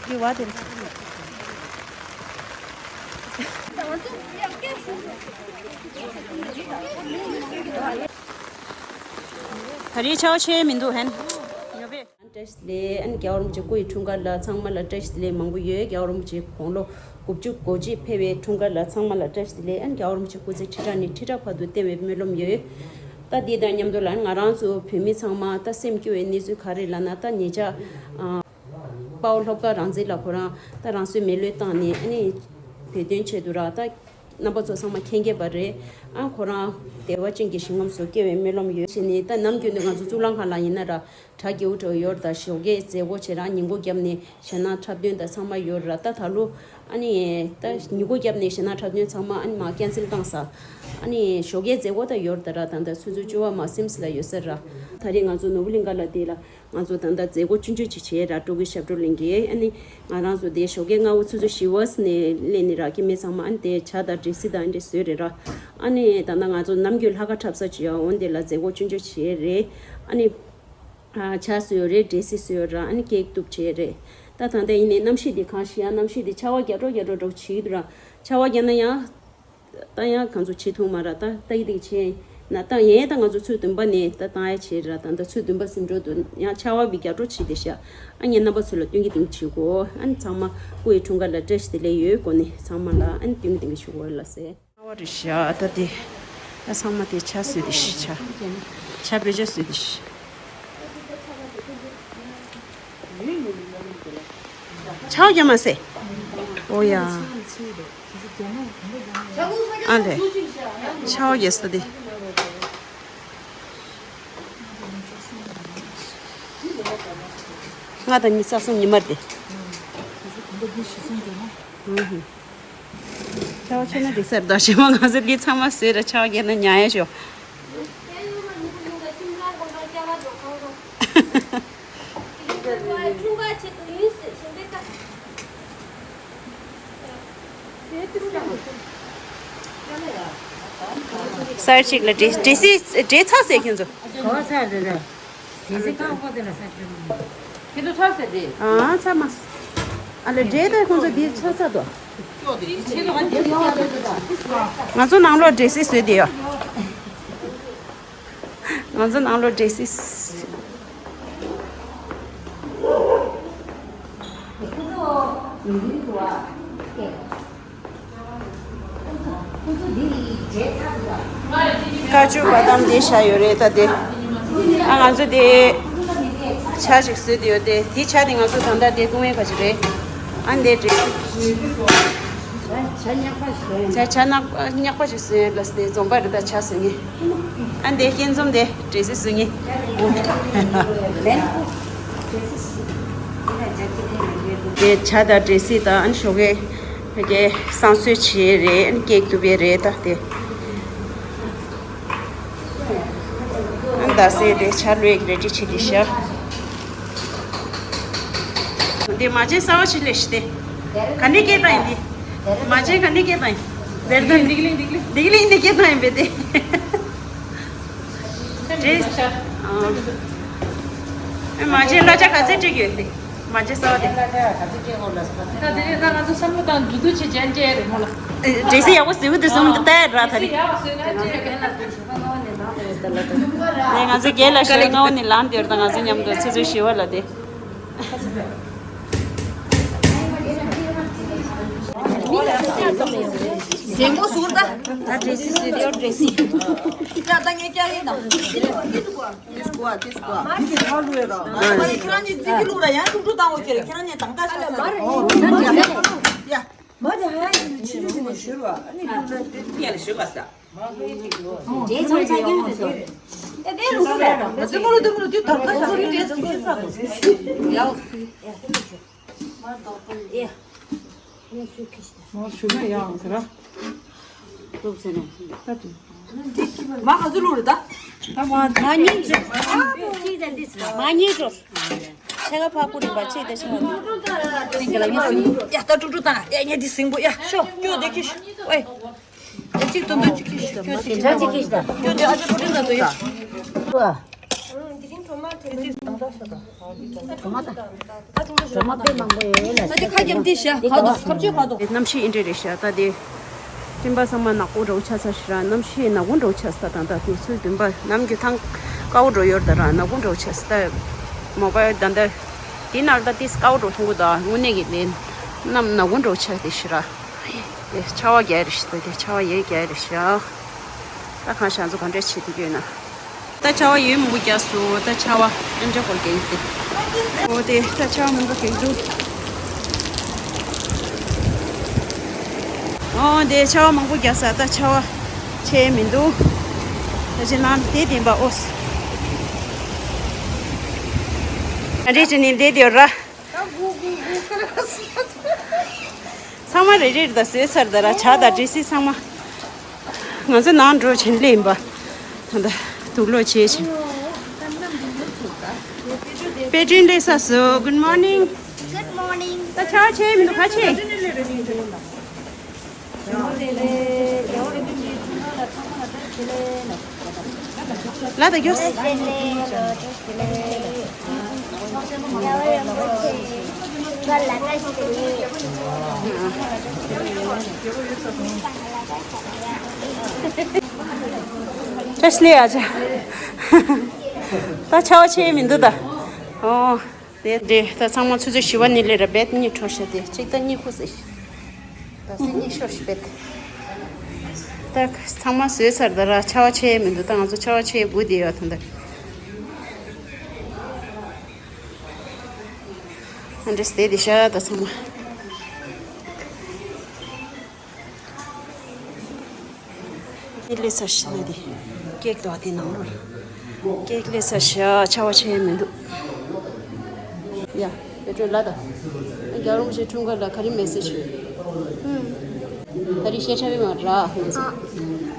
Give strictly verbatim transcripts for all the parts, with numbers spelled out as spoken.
གི་བ་དེ། ད་རེས་ཆར་པ་ཆེ་མི་འདུག་ཧན། ཡོད་པས། བཀྲ་ཤིས་བདེ་ལེགས། ཨན་རྒྱལ་བ་རིན་པོ་ཆེ་སྐུ་ཡི་འཁྲུངས་སྐར་ལ་ཚང་མ་ལ་བཀྲ་ཤིས་བདེ་ལེགས་མང་པོ་ཡོད། རྒྱལ་བ་རིན་པོ་ཆེ་དགུང་ལོ་དགུ་བཅུ་གོ་གཅིག་ཕེབས་པའི་འཁྲུངས་སྐར་ལ་ཚང་མ་ལ་བཀྲ་ཤིས་བདེ་ལེགས། ཨན་རྒྱལ་བ་རིན་པོ་ཆེ་སྐུ་ཚེ་ཁྲི་ཕྲག་ནས་ཁྲི་ཕྲག་བར་དུ་བརྟན་པའི་སྨོན་ལམ་ཡོད། ད་འདི་དང་མཉམ་དུ་ལ་ང་རང་ཚོ་བོད་མི་ཚང་མ་ད་སེམས་སྐྱོ་བའི་གནས་ཚུལ་ག་རེ་ལབ་ན། ད་ཉེ་ཆར་ཨ་དཔའ་བོ་ལྷོ་བཀའ་རང་བཙན་ལགས་ཁོ་རང་ད་རང་སྲོག་མེ་ལོས་བཏང་ནས། ཨ་ནི་བོད་དོན་ཆེད་དུ་ར་ད་རྣམ་པ་ཚོ་ཚང་མ་མཁྱེན་གྱི་པ་རེད། ཨ་ཁོ་རང་བདེ་བ་ཅན་གྱི་ཞིང་ཁམས་སུ་སྐྱེ་བའི་སྨོན་ལམ་ཡོད་བྱས་ནས། ད་ནམ་རྒྱུན་དུ་ང་ཚོ་གཙུག་ལག་ཁང་ལ་ཡིན་ན་ར་གྲྭ་རྒྱུན་འགྲོ་ཡོད་རེད། ད་ཞོགས་ཀས་མཛད་སྒོ་བྱེད་རང་ཉིན་གུང་བརྒྱབ་ནས་ཞེད་སྣང་འཁྲབ་སྟོན་ད་ཚང་མ་ཡོད་རེད། ད་ད་ལོ་ཨ་ནི་ད་ཉིན་གུང་བརྒྱབ་ནས་ཞེད་སྣང་འཁྲབ་སྟོན་ཚང་མ་ཨ་ནི་མ་ཀན་སེལ་བཏང་ས། ཨ་ནི་ཞོགས་ཀས་མཛད་སྒོ་ད་ཡོད་རེད། ད་ར་ད་ད་ཆུ་ཚོད་བཅུ་པ་མ་ཟིན་ཙམ་ལ་ཡོད་ས་ར། ད་རེས་ང་ཚོ་ནོར་བུ་གླིང་ག་ལ་དེ་ལ་ང་ཚོ་ད་ལྟ་མཛད་སྒོ་ཆུང་ཆུང་ཅིག་བྱས་ར། སྤྲོ་སྐྱིད་ཞབས་བྲོ་གླིང་གི། ཨ་ནི་ང་རང་ཚོ་དེ་ཞོགས་ཀས་སྔ་པོ་ཆུ་ཚོད་བཞི་པ་ནས་སླེབས་ནས་ར། སྐྱེ་དམན་ཚང་མ་ཨ་ནི་དེ་ཇ་དང་འབྲས་སིལ་དང་ཨ་འདྲས་བཟོས་རེད་ར། ཨ་ནི་ད་ལྟ་ང་ཚོ་ནམ་རྒྱུན་ལྷ་ཁང་འཁྲབ་ས་ཅིག་ཡང་འོ་དེ་ལ་མཛད་སྒོ་ཆུང་ཆུང་བྱས་རེད། ཨ་ནི་ཨ་ཇ་བཟོས་ཡོད་རེད། འབྲས་སིལ་བཟོས་ཡོད་ར། ཨ་ནི་ཀེག་གཏུབ་བྱས་རེད། ད་ད་ལྟ་ཡིན་ནའི་གནམ་གཤིས་དེ་གང་ཞིག་ཡང་གནམ་གཤིས་དེ་ཆར་པ་རྒྱག་འགྲོ་རྒྱག་འགྲོ་འགྲོ་བྱེད་ཀྱི་འདུག་ར། ཆར་པ་རྒྱག་ན་ཡང་ད་ཡང་གང་ཚོ་བྱེད་ཐུབ་མ་ར། ད་ད་ཡི་དེ་བྱས་ན་ད་ཡན་ད་ང་ཚོ་ཚོུད་བདུན་པ་ནས་ད་བཏང་ཡ་བྱས་ར། ད་ད་ཚོུད་བདུན་པ་ཟིན་འགྲོ་འདུག་ཡང་ཆར་པ་བི་རྒྱག་འགྲོ་བྱེད་དེ་ཤ། ཨ་ངའི་རྣམ་པ་ཚོ་ལ་སྟོན་གྱི་དེང་བྱེད་གོ། ཨ་ནི་ཚང་མ་སྐུ་ཡི་འཁྲུངས་སྐར་ལ་བཀྲ་ཤིས་བདེ་ལེགས་ཡོད་སྒོ་ནས་ཚང་མ་ལ་ཨ་ནི་སྟོན་གྱི་དེང་བྱེད་གོ་ལ་ཟེར། ཨ་བ་རི་ཤ་ད་དེ། ད་ཚང་མ་དེ་ཆ་བཟོས་དེ་ཤི་ཆ། ཆ་བེ་ཆ་བཟོས་དེ་ཤི། ཆའོ་རྒྱ་མ་སེ། ཨོ་ཡ། ཨ་ལེ། ཆའོ་རྒྱ་སེ་དེ། ང་དང་ཉི་ཤུ་རྩ་གསུམ་ཉི་མར་དེ། ཨུ་ཧུ། ཆའོ་ཆེ་ན་འགྲིག་སར་དོ་ཞེ་མ་ང་ཚོ་འདི་ཚང་མ་ཟོས་ར། ཆའོ་རྒྱ་ན་ཉ་ཡ་ཤོ། སར་ཅིག་ལ་འདྲེ་འདྲེ་སི་འདྲེ་ཚ་ཟེར་ཁྱོད་ཚོ། ག་བ་ཚ་རེད་རེད། དེ་ཚེ་ཁང་པོ་དེ་ལ་ས་ཆུ། ཁྱེད་ཚོ་ཚ་ཟེར་རེད། ཨ་ཚ་མ། ཨ་ལ་འདྲེ་དེ་ཁོང་ཚོ་འདི་ཚ་ཚ་དོ། ང་ཚོ་ནང་ལོགས་འདྲེ་སི་ཟོས་དེ་ཡོད། ང་ཚོ་ནང་ལོགས་འདྲེ་སི། ཀ་ཅུ་བ་དམ་དེ་བཞག་ཡོད་རེད་ད་དེ། ཨ་ང་ཚོ་དེ་ཇ་ཞིག་བཟོས་དེ་ཡོད་དེ། དེ་ཇ་དེ་ང་ཚོ་ད་ལྟ་དེ་བཏུང་བའི་ཁ་ཅིག་རེད། ཨ་འདི་འདྲས། ཇ་ཇ་ཉག་པ་ཞིག་བཟོས། ཇ་ཇ་ཉག་ཉག་པ་ཞིག་བཟོས་ལ་སྟེ་འཛོམས་པ་རེད་ད་ཇ་བཟོས་ངེས། ཨ་འདི་སྐྱེ་འཛོམས་དེ་འདྲས་སི་བཟོས་ངེས། དེ་ཇ་དང་འདྲས་སི་དང་ཨ་ནི་ཞོགས་ཀས་ཕ་གི་བསང་གསོལ་བྱེད་རེད། ཨ་ནི་ཀེག་གཏུབ་པའི་རེད་ད་དེ། ཨ་ནི་ད་སེ་དེ་ཇ་ལོས་རེ་ཌི་བྱེད་དེ་ཤར། དེ་མ་བྱན་གསར་བ་ཞིག་ལས་ཤི་སྟེ། ག་ནས་སྐྱེས་བཏང་ཡིན་དེ། མ་བྱན་ག་ནས་སྐྱེས་བཏང་ཡིན། ཟེར་ད་འདིག་ལིང་འདིག་ལིང་འདིག་ལིང་ནས་སྐྱེས་བཏང་ཡིན་པས་དེ། འདྲེས། ཨ། མ་བྱན་གླ་ཆ་ག་ཚད་སྤྲད་ཀྱི་ཡོད་དེ། མ་བྱན་གསར་བ་དེ། ད་དེ་རེད། ད་ང་ཚོ་བསམ་བློ་བཏང་འདུག་འདུག་བྱེད་ཅན་ཅན་རེད་མོ་ལ། འདྲེས་སི་ཡག་པོ་ཟེར་བུ་དེ་སོང་དེ་ལྟ་ཡ་ར་ད་རེད། ཡག་པོ་ཟེར་ན་ཅན་རེད་ལ། ནས་ང་ཚོ་རྒན་ལ་ཞོལ་ལྔ་བོ་ནས་ལངས་དེར་དང་ང་ཚོ་མཉམ་དུ་ཆུ་ཚོད་བཞི་པ་ལ་དེ། ཟེ་མོ་ཟུར་ད། ད་འདྲེས་སི་ཟེར་ཡོད་འདྲེས་སི། ད་ད་ངས་སྐྱ་ལེན་དང་། ཏིས་ཀོ་ཨ་ཏིས་ཀོ་ཨ། ཁྱེད་རང་གཉིས་འདི་གི་ལུག་ར་ཡང་ཀྲུག་ཀྲུག་བཏང་འོ་ཁྱེད་རང་གཉིས་དང་ད་ཤ་ས་རེད། ཡ། མ་དེ་ཧ་ཡ་ཡིན་ཆི་ཆི་ནས་ཤོར་བ་ཨ་ནི་ཀྲུག་ལ་ཡ་ལ་ཤོར་བ་ས། འདྲེ་ཚང་ཆ་རྒྱུན་རེད་དོ། ཨེ་དེ་རུ་སུ་རེད་དོ། དེ་མོ་རུ་དེ་མོ་རུ་དེ་དར་ཁ་ཤ་རུ་དེ་ཚང་ཆ་ས་དོ། ཡའོ། མ་ཞུ་ན་ཡང་ཟེར་ར། ཏོབ་ཟེར་ན། ད་དུ། མ་ག་ཚོད་ལུག་རེད་ད། ད་མ་མ་ཉིན་འགྲོ། མ་ཉིན་འགྲོ། ཆེ་ག་ཕ་ཀུ་རེད་པ་ཆེ་དེ་ཆེ་བ། ཡ་ད་ཀྲུག་ཀྲུག་བཏང་ཡ་ངས་འདི་སིང་པོ་ཡ་ཤོ་སྐྱོ་དེ་ཁྱི་ཤོ་ཨེ། ཡ་གཅིག་ཏུ་འདུག་གཅིག་ཁྱི་ཤོ་སྐྱོ་དེ་ཨ་ཅེ་པོ་ཏི་ན་དུ་ཡ། དེ་རིང་གྲོ་མ་དེ་ ད་དེ་ཁ་རྒྱབ་དེ་ཤ་ག་དོ་ཁ་ཆེ་ག་དོ། གནམ་གཤིས་ཨིན་འདྲ་རེད་ཤག་ད་དེ། སྤྲིན་པ་ཚང་མ་ནག་པོ་འདྲ་བོ་ཆགས་ཚར་ཤག་ར། གནམ་གཤིས་ནག་པོ་འདྲ་བོ་ཆགས་ས་དང་། ད་དུས་ཚོད་བདུན་པ་ནམ་གྱི་ཐང་དཀར་པོ་འདྲ་བོ་ཡོད་རེད་ད་ར། ནག་པོ་འདྲ་བོ་ཆགས་ས། ད་མོ་བལ་ད་ད་དེ་ནར་ད་ཏིས་དཀར་པོ་འདྲ་བོ་མཐོང་གི་འདུག་དངོས་གནས་ཀྱི་ལན་གནམ་ནག་པོ་འདྲ་བོ་ཆགས་དེ་ཤི་ར། དེ་ཆར་པ་རྒྱག་རེད་ཤག་ད་དེ་ཆར་པ་ཡས་རྒྱག་རེད་ཤག་ད་གང་ཤག་ཚོ་ག་འདྲ་བྱེད་དུ་ཡོད་ན། ད་ཆར་པ་ཡོད་མང་པོ་རྒྱག་སོང་། ད་ཆར་པ་ཨེམ་ཆི་སྐོར་རྒྱག་གི་འདུག་འོ་དེ་ད་ཆར་པ་མང་པོ་རྒྱག་གི་འདུག་འོ་དེ་ཆར་པ་མང་པོ་རྒྱག་ས། ད་ཆར་པ་ཆེ་མི་འདུག་ད་ཅི་ལམ་དེ་བདེན་པ་ཨོ་སི། ཨ་རེ་ཅི་ནི་བདེ་བདེ་ར། ཚང་མ་རེ་རེ་ད་བཟོས་ཚར་ད་ར། ཇ་དང་ཌི་སི་ཚང་མ། ང་ཚོ་ནང་འགྲོ་བྱེད་ལེ་ཡིན་པ། ད་ལྟ་དུག་ལོག་བྱེད་བྱེད། པེ་ཏྲིན་ལེ་ས་སོ། Good morning. Good morning. ད་ཆར་ཆེ་མི་འདུག་ག་ཆེ། ལ་ད་གྱོ། ཏྲེས་ལེ་ཨ་ཅག་ད་ཆར་པ་ཆེ་མི་འདུག་ད། ཨོ། དེ་དེ་ད་ཚང་མ་ཆུ་ཚོད་བཞི་པ་ནས་སླེབས་ར། བེད་གཉིས་འཕྲོ་ཤ་དེ་གཅིག་ད་གཉིད་ཁུག་སེ། ད་སེ་གཉིད་ཤོར་ཤི་བེད། ད་ཚང་མ་བཟོས་ཚར་ད་ར། ཆར་པ་ཆེ་མི་འདུག་ད་ང་ཚོ་ཆར་པ་ཆེ་སྒུག་བསྡད་ཡོད་ད་ད། ཨ་འདྲེས་དེ་དེ་ཤ་ད་ཚང་མ། ཀེག་ལས་ས་ཤི་ན་དེ། ཀེག་དོ་དེ་ནང་ལོར། ཀེག་ལས་ས་ཤ་ཆར་པ་ཆེ་མི་འདུག་ཡ། ཡ་ཅོ་ལ་ད། རྒྱལ་བ་རིན་པོ་ཆེ་འཁྲུངས་སྐར་ལ་ག་རེ་མེ་སེ་ཇི་ཡོད། ད་རེས་ཤེས་ཁྲ་བའི་མ་ར་ཧུ་ཚེ།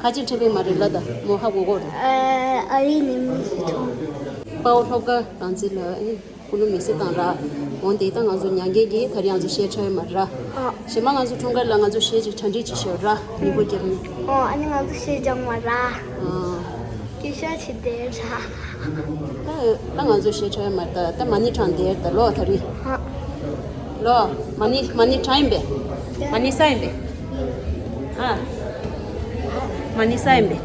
ཁ་ཅིག་ཁྲ་བའི་མ་རེད་ལ་ད་མོ་ཧ་གོ་གོ་རེད། ཨ་རི་ནི་མི་ཞིག་འཁྲུངས། དཔའ་བོ་སློབ་དགའ་རང་བཙན་ལ་ཨ་ནི། ཀུ་ལུ་མི་སེ་དང་ར། འོན་ཏེ་ད་ང་ཚོ་མྱང་རྒན་གྱིས་ད་རེས་ང་ཚོ་ཤེས་ཁྲ་ཡོད་མ་ར། ཨ། གཞན་མ་ང་ཚོ་འཁྲུངས་སྐར་ལ་ང་ཚོ་ཤེས་ཅིག་གྲ་སྒྲིག་ཅིག་བྱེད་ར། ཉིན་གུང་རྒྱབ་ནས། ཨོ་ཨ་ནི་ང་ཚོ་ཤེས་སྦྱང་མ་ར། ཨ། སྐད་ཤ་ཆེ་དེ་ར། ད་ད་ང་ཚོ་ཤེས་ཁྲ་ཡོད་མ་ར། ད་ད་མ་ཎི་བགྲང་དེ་ད་ལོ་ད་རེས། ཨ། ལོ། མ་ཎི་མ་ཎི་བགྲང་ཡིན་པས། མ་ཎི་ས་ཡིན་པས། ཨ། མ་ཎི་ས་ཡིན་པས།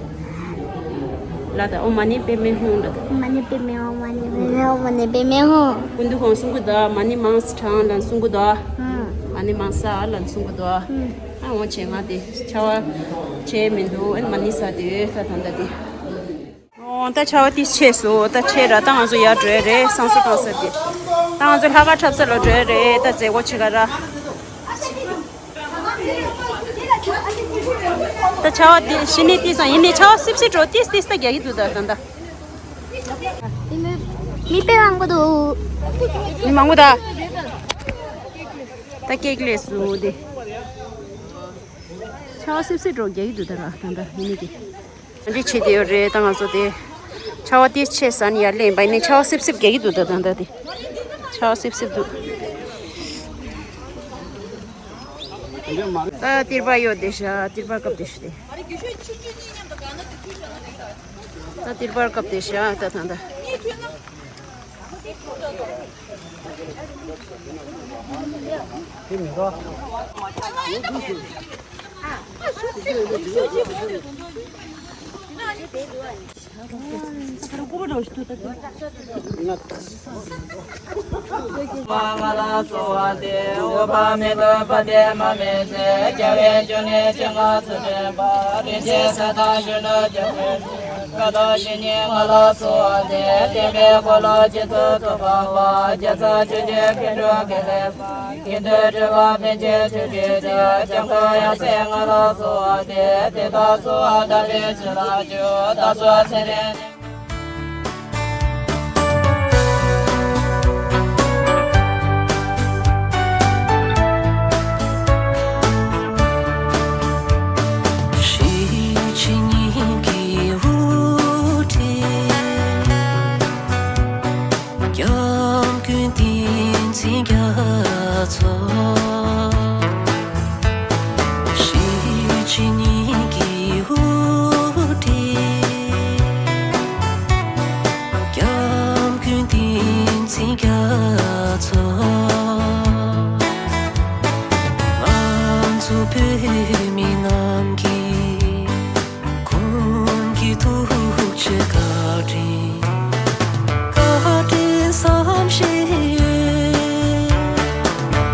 ལ་ད་ཨོཾ་མ་ཎི་པདྨེ་ཧཱུྃ་ལ་ད། མ་ཎི་པདྨེ་ཧཱུྃ། མ་ཎི་པདྨེ་ཧཱུྃ། མ་ཎི་པདྨེ་ཧཱུྃ། སྐུ་མདུན་ཁོང་གསུང་གི་འདུག་མ་ཎི་མང་སི་བགྲང་ལ་གསུང་གི་འདུག་ཧུམ། མ་ཎི་མང་ས་ལ་གསུང་གི་འདུག་ཧུམ། ཨ་འོང་ཆེ་ང་དེ་ཆར་པ་ཆེ་མི་འདུག་ཨ་མ་ཎི་ས་དེ་ད་ད་ད་དེ། ཨོ་ད་ཆར་པ་དེ་ཆེ་སོང་། ད་ཆེ་ར། ད་ང་ཚོ་ཡར་འགྲོ་ཡ་རེད། བསང་གསོལ་བཏང་ས་དེ། ད་ང་ཚོ་ལྷ་ཁང་འཁྲབ་ས་ལ་འགྲོ་ཡ་རེད། ད་མཛད་སྒོ་ཆེ་ག་ར། ད་ཆར་པ་དེ་གཞི་ནས་ཏིས་སང་ཡིན་ནས་ཆར་པ་སིབ་སིབ་འགྲོ། ཏིས་ཏིས་ད་རྒྱག་གི་འདུག་ད་ད་ད། མི་དཔེ་མང་པོ་འདུག་མི་མང་པོ་ད། ད་ཀེག་ལས་སུ་དེ། ཆར་པ་སིབ་སིབ་འགྲོ་རྒྱག་གི་འདུག་ད་ར་ད་ད་ཡིན་ནས་དེ། འདི་བྱེད་དེ་ཡོད་རེད། ད་ང་ཚོ་དེ། ཆར་པ་དེ་ཆེ་ས་ནས་ཡར་ལེན་པ་ཡིན་ནས་ཆར་པ་སིབ་སིབ་རྒྱག་གི་འདུག་ད་ད་ད་དེ། ཆར་པ་སིབ་སིབ་འདུག་ད་ཏིར་པ་ཡོད་དེ་ཤ། ཏིར་པ་སྐབས་དེ་ཤ་དེ། ད་ཏིར་པ་སྐབས་དེ་ཤ་ད་ད་ད། མ་ང་ལ་གསོལ་བ་འདེབས། འོད་དཔག་མེད་དུ་བབས་ཏེ་མར་མེ་མཛད། རྒྱལ་བའི་འབྱུང་གནས་ཆེན་པོ་ཚུལ་ཁྲིམས་དཔལ། རིན་ཆེན་གསེར་ཐང་གཞོན་ནུ་རྒྱལ་པོའི་ཁྲི། ཀ་དོག་བཞི་ཉིད་ང་ལ་གསོལ་བ་འདེབས། བསྟན་པའི་འཁོར་ལོ་རྗེ་བཙུན་ཐུབ་པ་དཔལ། རྒྱལ་ཚབ་ཆོས་རྗེ་མཁས་གྲུབ་དགེ་ལེགས་དཔལ། དགེ་འདུན་གྲུབ་པ་པཎ་ཆེན་ཆོས་ཀྱི་རྗེ། འཇམ་མགོན་ཡབ་སྲས་ང་ལ་གསོལ་བ་འདེབས། དེ་དག་གསོལ་བ་དག་པའི་བྱིན་རླབས་ཀྱིས། བདག་སོགས་ཚེ་རིང་སྐྱབས་མགོན་བསྟན་འཛིན་རྒྱ་མཚོ། གཞིས་བྱེས་གཉིས་ཀྱི་དབུ་ཁྲིད། སྐྱབས་མགོན་བསྟན་ ཚོ། ང་ཚོ་བོད་མི་རྣམས་ཀྱིས་ཁོང་གི་ཐུགས་རྗེ་བཀའ་དྲིན། བཀའ་དྲིན་བསམ་ཤེས་ཡོད།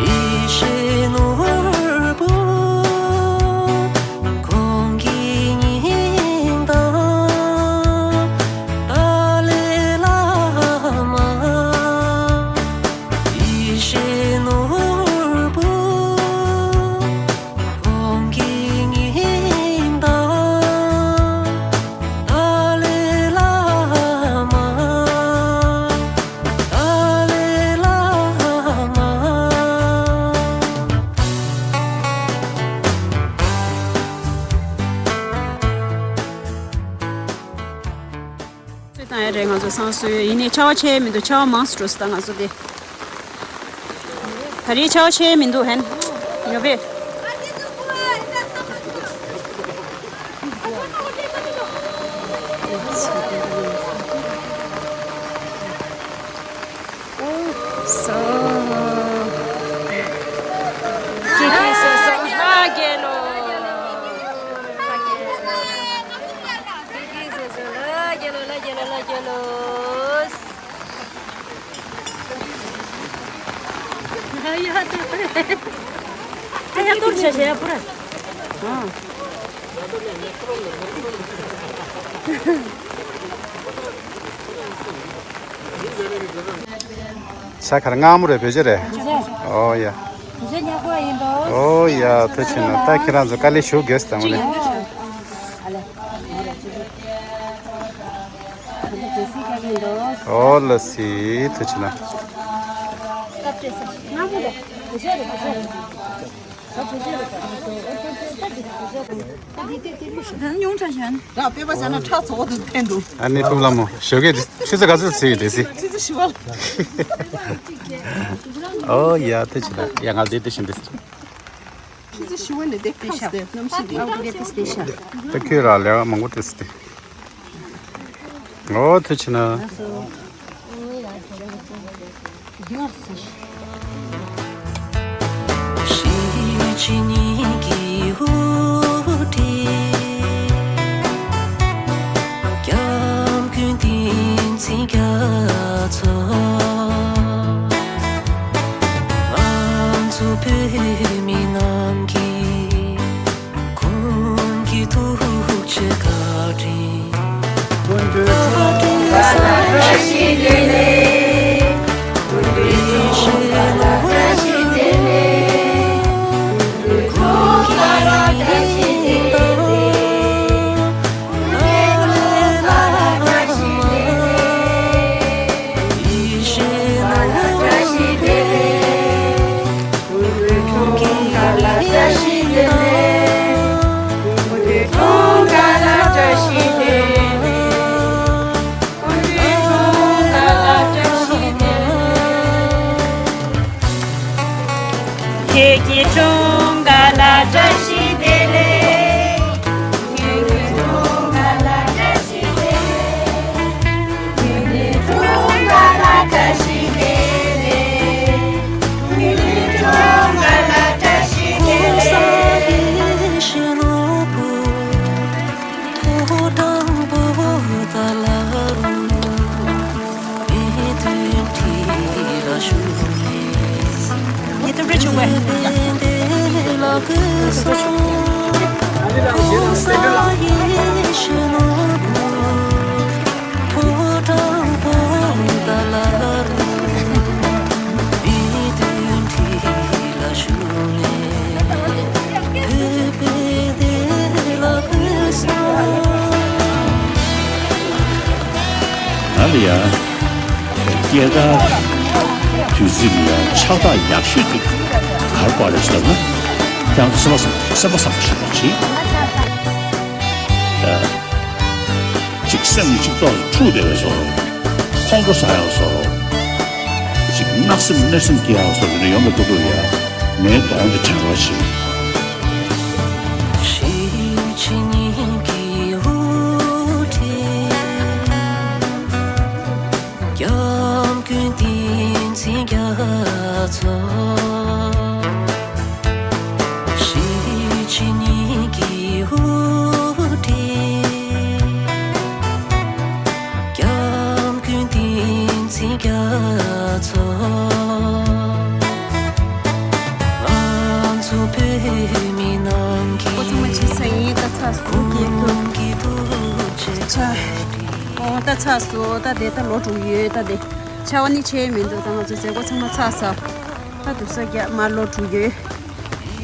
ཡེ་ཤེས་ནོར་བུ། ཁོང་གི་སྙིང་གཏམ། ཏཱ་ལའི་བླ་མ། ཡེ་ཤེས་ནོར་བུ། ཁོང་གི་སྙིང་གཏམ། ཏཱ་ལའི་བླ་མ། ཏཱ་ལའི་བླ་མ། སུས་བཏང་ཡ་རེད། ང་ཚོ་བསང་གསོལ་ཡིན་ནའི་ཆར་པ་ཆེ་མི་འདུག་ཆར་པ་མང་སུ་འགྲོ་སྲིད་ད་ང་ཚོ་དེ། ད་རེས་ཆར་པ་ཆེ་མི་འདུག་ཧན། ཡོད་པས། སོ། ཀི་ཀི་སོ་སོ་ལྷ་རྒྱལ་ལོ། ཀི་ཀི་སོ་སོ་ལྷ་རྒྱལ་ལོ་ལྷ་རྒྱལ་ལོ་ལྷ་རྒྱལ་ལོ། ཡ་ཡ་ཏུར་ཆ་ཤ་ཡ་པུ་ར། ས་ཁར་སྔ་མོ་རེད། བོད་ཆས་རེད། ཨོ་ཡ། བོད་ཆས་ཉག་པོ་ཡིན་འདུག་ཨོ་ཡ། ཐུགས་རྗེ་ཆེ་གནང་། ད་ཁྱེད་རང་ཚོ་དཀའ་ལས་ཞུ་དགོས་ཟེར་བ་ནི། ཨོ་ལ་སི། ཐུགས་རྗེ་ཆེ་གནང་། ཉུང་དྲགས་ཤན། ར་དཔེ་པ་བྱས་ན་ཁྲག་ཚ་པོ་འདུག་ཕན་འདུག་ཨ་ནི་ཕུག་ལ་མོ་ཞོགས་ཀས་ཆུ་ཚོད་ག་ཚོད་ཚིག་ཡོད་དེ་སི། ཆུ་ཚོད་བཞི་པ་ལ། ཨོ་ཡ་ཐུགས་རྗེ་ཆེ་གནང་། ཡ་ང་བདེ་བདེ་ཞིག་འདི་སི། ཆུ་ཚོད་བཞི་པ་ནས་བསྡད་ཁམས་སུ་བསྡད་གནམ་གཤིས་འདི། ཨོ་དེ་དེ་སི་དེ་ཤ། ད་ཁྱོད་ར་ལས་ཀ་མང་པོ་དེ་སི་དེ། ཨོ་ཐུགས་རྗེ་ཆེ་གནང་། ཁོང་གི་ཐུགས་རྗེ་བཀའ་དྲིན། ཁྱེད་ཀྱི་འཁྲུངས་སྐར་ལ་བཀྲ་ཤིས་བདེ་ལེགས། ཁྱེད་ཀྱི་འཁྲུངས་སྐར་ལ་བཀྲ་ཤིས་བདེ་ལེགས། ཁྱེད་ཀྱི་འཁྲུངས་སྐར་ལ་བཀྲ་ཤིས་བདེ་ལེགས། ཁྱེད་ཀྱི་འཁྲུངས་སྐར་ལ་བཀྲ་ཤིས་བདེ་ལེགས། ང་ལ་ཡང་སྐྱེས་སྐར་དུས་ཚིགས་ལ་ཡང་ཕྱག་རྟགས་ཡག་ཤོས་དེ་ག་རེ་པར་རེད་ཟེར་ན། ཡང་སེམས་པ་བཟང་སེམས་པ་བཟང་པོ་ཞིག་དང་ཅིག་སེམས་ནི་ཅིག་ཏོག་ཙམ་འཁྲུག་བསྡད་པའི་བཟོ་འདྲ། ཁོང་ཁྲོ་ཟ་ཡག་བཟོ་འདྲ། ཅིག་གནག་སེམས་གནོད་སེམས་སྐྱེ་ཡག་བཟོ་འདྲ་ཡོང་གི་འདུག་འདུག་ཡ། ངའི་གདོང་དེ་དྲན་པ་ཞིག་ཚོ། གཞིས་བྱེས་གཉིས་ཀྱི་དབུ་ཁྲིད། སྐྱབས་མགོན་བསྟན་འཛིན་རྒྱ་མཚོ། ང་ཚོ་བོད་མི་རྣམས་ཀྱི། འགོ་ཚང་མ་ཕྱིན་ཚར་ཡིན། ད་ཚར་སོང་། སྐུ་གི་ཐུགས་རྗེ་ཆེ། ཨོ་ད་ཚར་སོང་། ད་དེ་ད་ལོ་དྲུག་ཡོད། ད་དེ་ཆར་པ་ནི་ཆེ་མི་འདུག་ད་ང་ཚོ་མཛད་སྒོ་ཚང་མ་ཚར་ས། ད་དུ་ས་རྒྱ་མ་ལོ་དྲུག་ཡོད།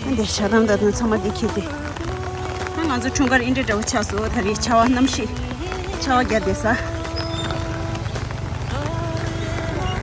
ཨ་འདིར་ཇ་དམ་ད་དུང་ཚང་མ་འདི་ཁྱེར་ཏེ། ད་ང་ཚོ་འཁྲུངས་སྐར་ཨིན་འདྲ་འདྲ་བོ་ཆགས་སོང་། ད་རེས་ཆར་པ་གནམ་གཤིས་ཆར་པ་རྒྱག་བསྡད་ས།